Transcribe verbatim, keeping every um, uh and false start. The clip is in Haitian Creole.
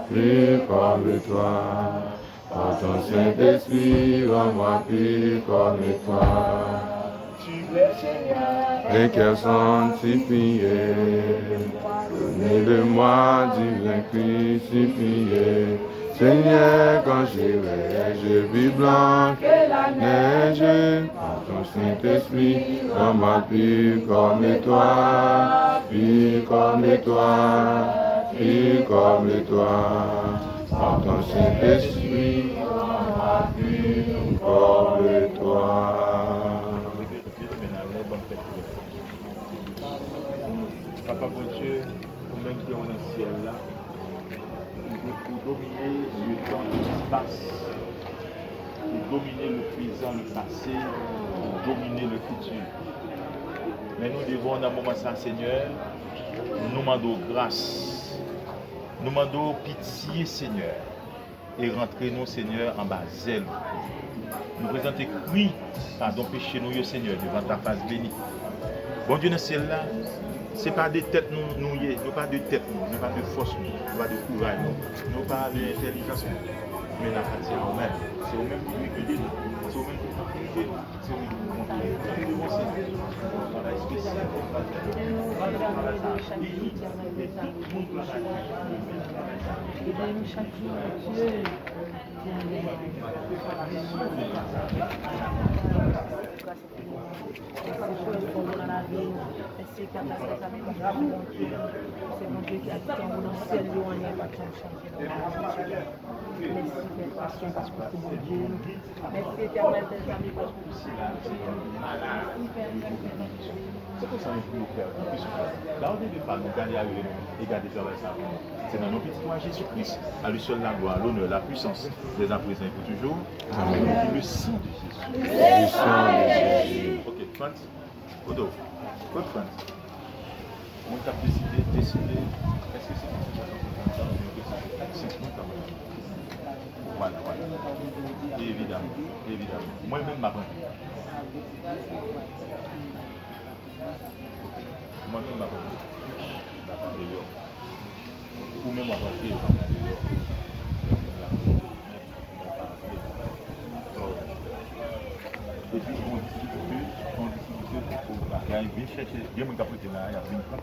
Pur comme toi. Par ton Saint-Esprit, rends-moi pur comme toi. Tu es Seigneur. Un cœur sanctifié, donne-le-moi, divin crucifié. Seigneur, quand j'irai, je vis blanc que la neige. Par ton Saint-Esprit, rends-moi pur comme toi, pur comme toi, pur comme toi. Par ton Saint-Esprit, rends-moi pur comme toi. Papa Bondye, ou menm ki anwo nan syèl la, ou, ou domine letan, lespas, ou domine leprezan, lepase, ou domine lefiti. Men nou devan w nan moman sa, Senyè, nou mande w gras, nou mande w pitye, Senyè. E rantre nou, Senyè, anba zèl ou. Nou prezante kri padon peche nou yo, Senyè, devan ta fas beni. Bondye nan syèl la, se pa de tèt nou nou ye, nou pa de tèt nou, nou pa de fòs nou, nou pa de kouraj nou, nou pa de entèlijans nou, men n apatyen a ou menm. Se ou menm ki dwe gide nou, se ou menm ki dwe dirije nou. Mèsi, Pè Pastè, paske w se Bondye nou. Mèsi, Etènèl, Pè Pastè. Se konsa nou pou nou fè, nou plis fè. La ou te de pa nou gade arive nou e gade travay sa pou nou. Se nan non pitit ou a Jezi Kris, à lui seul la gloire, l'honneur, la puissance, dès à présent et pour toujours. Amen. Le sang de Jésus. Le sang de Jésus. Ok, Frantz. Kote w? Kot Frantz? Moun k ap deside, deside, èske se moun sa k ap pran tan oubyen ke se senp moun k ap pran tan? Vwala, vwala. Evidaman, evidaman. Mwen menm m ap rantre. Mwen menm m ap rantre. M ap rantre deyò. Ou menm w ap rantre, w ap rantre deyò. Epi, yon difikilte, yon difikilte pou bagay, vin chèche, gen moun k ap rete la, y ap vin pran